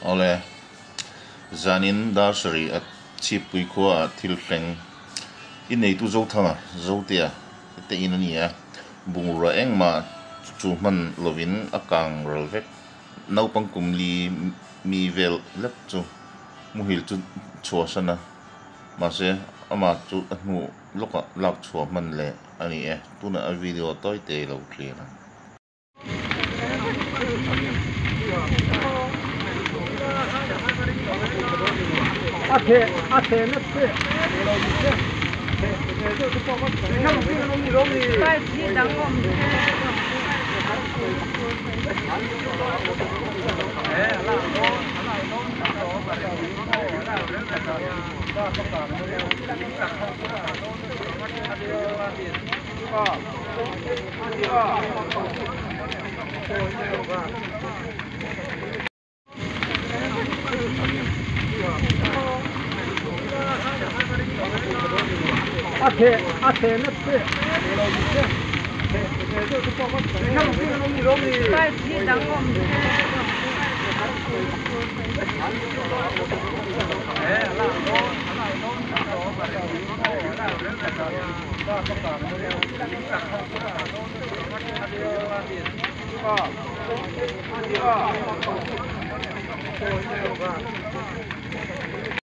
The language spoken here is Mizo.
Awle, zanin dar sarih a chhippui khua ah thil thleng i neitu Zothanga, Zotea, te in a ni a, bungrua engmah chu hman lovin a kang ral vek. Naupang kum li mi vel lek chu muhil chu chhuahsan a, mahse amah chu a hnu lawkah lak chhuah hman leh a ni e. Tunah a video tawi te lo clear ang.